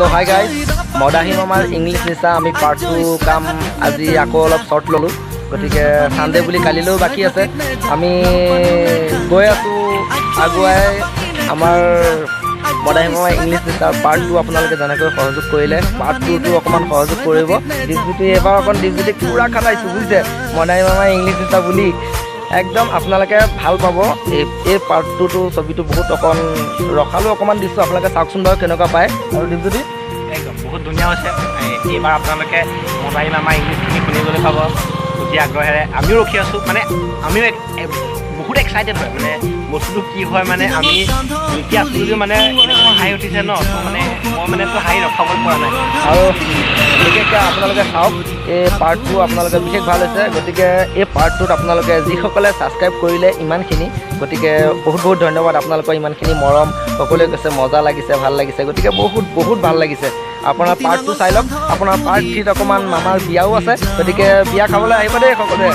চ' hi guys, মদাহী মামাৰ English নিচা আমি পাৰ্ট টু কাম আজি আকৌ অলপ শ্বৰ্ট ল'লোঁ। গতিকে ছানডে বুলি কালিলৈও বাকী আছে। আমি গৈ আছোঁ আগুৱাই। আমাৰ মদাহী মামা ইংলিছ নিচাৰ পাৰ্ট টু আপোনালোকে যেনেকৈ সহযোগ কৰিলে, পাৰ্ট টুটো অকণমান সহযোগ কৰিব। দীপজ্যোতি এবাৰ অকণ দীপজ্যোতিক পূৰা খাটাইছোঁ, বুজিছে? মদাহী মামা ইংলিছ নিচা বুলি একদম আপোনালোকে ভাল পাব। এই পাৰ্ট টুটো ছবিটো বহুত অকণ ৰসালো অকণমান দিছোঁ। আপোনালোকে চাওকচোন বাৰু কেনেকুৱা পায়। আৰু দীপজ্যোতি? একদম বহুত ধুনীয়া হৈছে। এইবাৰ আপোনালোকে মদাহী মামা ইংলিছখিনি শুনিবলৈ পাব। অতি আগ্ৰহেৰে আমিও ৰখি আছোঁ। মানে আমিও বহুত এক্সাইটেড হয়। মানে বস্তুটো কি হয়, মানে আমি লিখি আছোঁ যদিও মানে এনেকুৱা হাঁহি উঠিছে ন, ত' মানে মই মানে তো হাঁহি ৰখাব পৰা নাই। আৰু বিশেষকৈ আপোনালোকে চাওক এই পাৰ্টটো, আপোনালোকে বিশেষ ভাল হৈছে। গতিকে এই পাৰ্টটোত আপোনালোকে যিসকলে ছাবস্ক্ৰাইব কৰিলে ইমানখিনি, গতিকে বহুত বহুত ধন্যবাদ আপোনালোকৰ ইমানখিনি মৰম। সকলোৱে কৈছে মজা লাগিছে, ভাল লাগিছে। গতিকে বহুত বহুত ভাল লাগিছে। আপোনাৰ পাৰ্ট টু চাই লওক। আপোনাৰ পাৰ্ট থ্ৰীত অকণমান মামাৰ বিয়াও আছে, গতিকে বিয়া খাবলৈ আহিব দেই সকলোৱে।